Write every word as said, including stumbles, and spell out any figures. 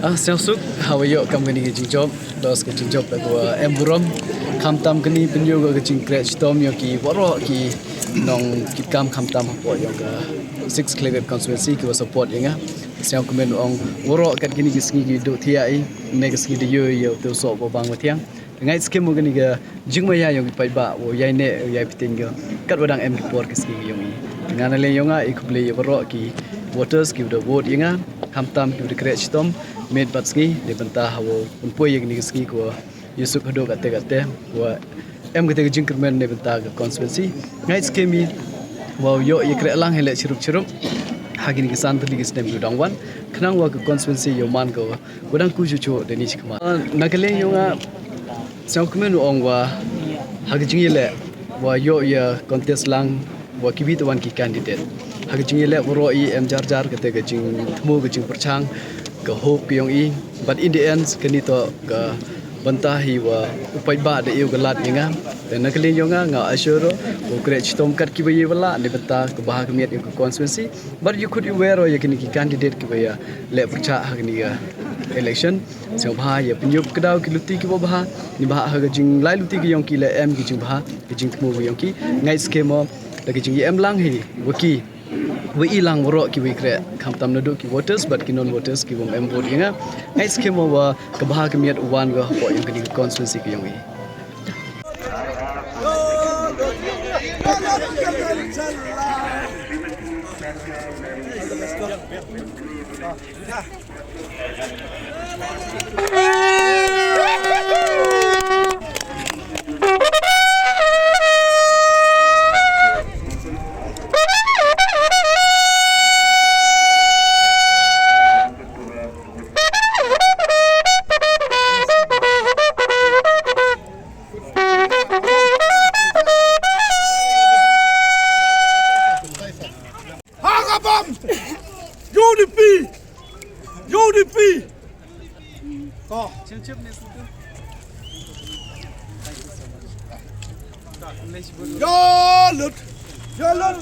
Ah, sñiawsuk hawa yoh kam kani ka jingjop, dos ka jingjop da kawa em burom. Khamtam kani pynyoo ka ka jingkreh chitom yong ki waroh ki nongkitkam, khamtam hapoh yong ka Six Khliehriat constituency kiwa support ya nga. Sñiawkmen ong waroh kat kini ki sngi ki dooh thiah i, ne ka sngi da yoo ya u tæ u soh wa bang wa thiang. Ngait skhem wa kani ka jingmaya yong ki paidbah wow yai neh wow yai pteiñ ko katwa dang em ki por ki sngi ki yong i. Nga na liang yong nga i khublei ya waroh ki voters kiwa da vote ya nga, khamtam kiwa da kreh chitom miet bad sngi neibynta hawow pynpoi ya kani ka sngi kawa yasuk hadooh kattæ kattæ, wa em katæ ka jingkyrmen neibynta ka constituency. Ngait skhem i wow yoh yakrehlang hi leh chirup chirup ha kini ki san tylli ki snem kiwa dang wan, khnang wa ka constituency yow man ko wa dang ku chooh chooh deini chakhmat. Na ka liang yong nga, sñiawkmen u ong wa ha ka jingyaleh wa yoh ya contest lang wa kiwi tawon ki candidate, ha ka jingyaleh waroh i em jar jar katæ ka jingthmu ka jingpyrchang, ka hope ka yong i. But in the end kani toh ka bynta hi wa u paidbah da e u ka laad ya nga. Tæ na ka liang yong nga nga assure wow kreh chitom kat kiwa ye wa lah neibynta ka bha ka miat yong ka constituency. But yow khut yow wer o ya kini ki candidate kiwa yaleh pyrchah ha kani ka election, sñiawbha ya pynyoo kdaw ki luti kiwa bha neibhah ha ka jinglai luti ka yong ki leh em ki jingbha ki jingthmu ka yong ki. Ngait skhem o da ka jingyaemlang hi wa ki wa i lang waroh kiwa kreh, khamtam nadooh ki voters bad ki non voters kiwa ym em vote ya nga. Ngait skhem o wa ka bha ka miat u wan ko hapoh yong kani ka constituency ka yong i. Ha ka bam! U D P! U D P! Ko. Ya lut! Ya lut!